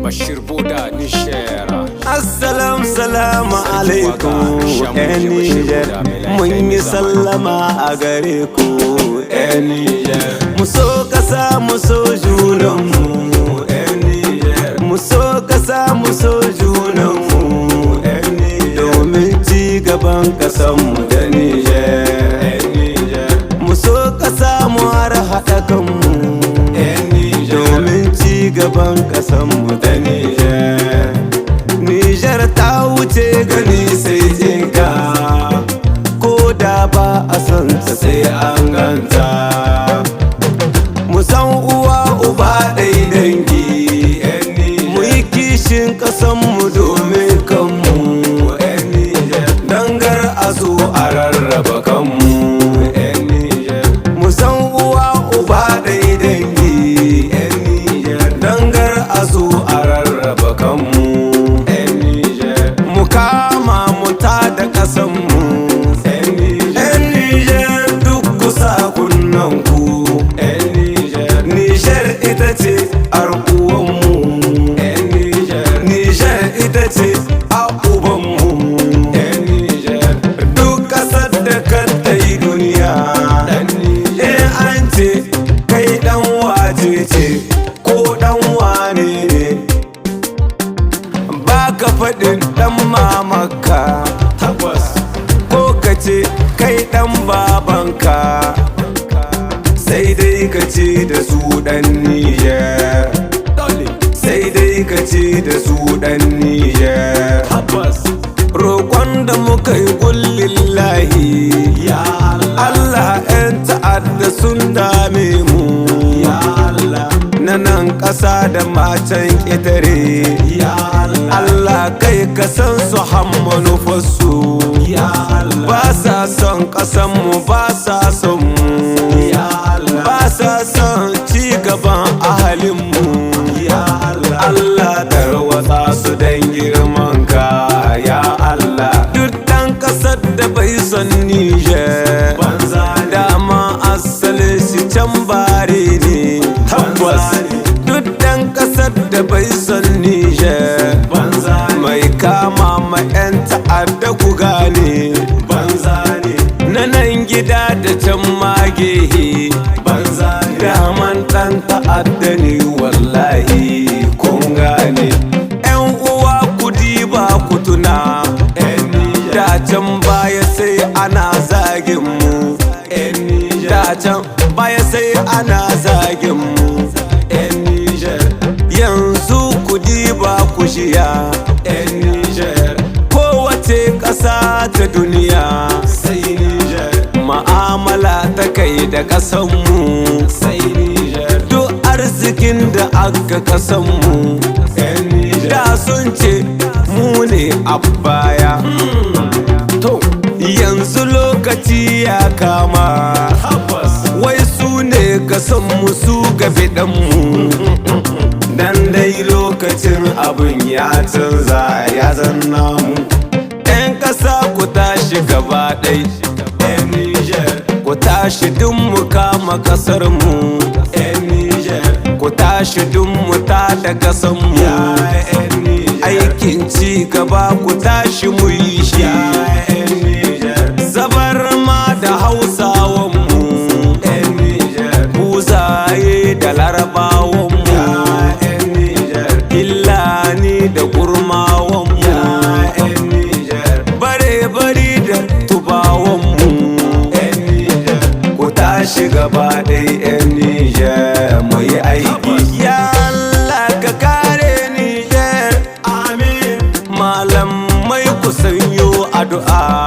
Bashir Boda Niger. Assalam salamu alaikum 'yan Nijar, mun yi sallama a gare ku 'yan Nijar. Mu so kasa, mu so junanmu 'yan Nijar. Mu so kasa, mu so junanmu 'yan Nijar. Domin ci gaban kasanmu da Nijar. 'Yan Nijar. Mu so kasa, mu har haɗa kanmu 'yan Nijar. Domin ci gaban kasanmu da Nijar. Nijar ta wuce gani sai jinka, ko da ba a son ta sai an ganta. Mu san uwa uba ɗai dangi, mu yi kishin ƙasanmu domin kanmu, dangar a zo a rarraba kanmu. Mu san uwa uba ɗai dangi, dangar a zo a rarraba kanmu. Mu kama mu ta da ƙasanmu. 'Yan Nijar, duk kusa kunnanku, Nijar ita ce uwanmu, Nijar ita ce a ubanmu. Duk ƙasar da ka yi duniya, in an ce kai ɗan wace ce ko ɗan wane ne, ba ka faɗin ɗan mamaka ko ka ce kai ɗan babanka, sai dai ka ce da su ɗan Nijar, sai dai ka ce da su ɗan Nijar. Roƙon da muka yi gullillahi, Ya Allah, 'yan ta'adda sun dame mu, Ya Allah, na nan ƙasa da matan ƙetare. Ya Allah, Allah, kai ka san su manufarsu. Ya Allah, Ba sa son ƙasanmu, ba sa son mu, Ya Allah, ba sa son ci gaban ahalinmu. Ya Allah, Allah, tarwatsa su dan girman ka, ya Allah. Duk ɗan ƙasar da bai son Niger, Banza ne. Dama asalin shi can bare ne. Tabbas. Duk ɗan ƙasar da bai son Niger, Banza ne. Mai kama ma 'yan ta'adda, ku gane, Banza ne. Na nan gida da can magehe, Banza ne. Daman ɗan ta'adda ne, wallahi kun gane. 'Yan uwa, ku diba ku tuna, 'Yan Nijar, da can baya sai ana zagin mu, 'yan Nijar, da can baya sai ana zagin mu. 'Yan Nijar, Yanzu ku diba ku shiya, 'yan Nijar, kowace ƙasa ta duniya sai Nijar, ma'amala ta kai da ƙasanmu. Sai Nijar, Duk arzikin da aka ƙasanmu, 'yan Nijar, da sun ce mu ne a baya. To, yanzu lokaci ya kama, Tabbas. Wai su ne ga son mu, su ga mu. Dan dai lokacin abin ya canza, ya zanna mu. 'Yan ƙasa, ku tashi gaba ɗai, 'Yan Nijar, ku tashi duk mu kama ƙasar mu, 'yan Nijar, ku tashi duk mu ta da ƙasar mu. Ya 'yan Nijar, Aikin ci gaba, ku tashi mu yi shi. Ya 'yan Nijar, Zabar ma da Hausawan mu, 'yan Nijar, Buzaye da Larabawan mu, ya 'yan Nijar, Hillani da Gurmawan mu, ya 'yan Nijar, Bare bari da Tubawan mu, 'yan Nijar, ku tashi gaba ɗai, 'yan Nijar, mu yi aiki. Ya Allah, ka kare Nijar. Amin. Malamai, ku sanyo addu'a.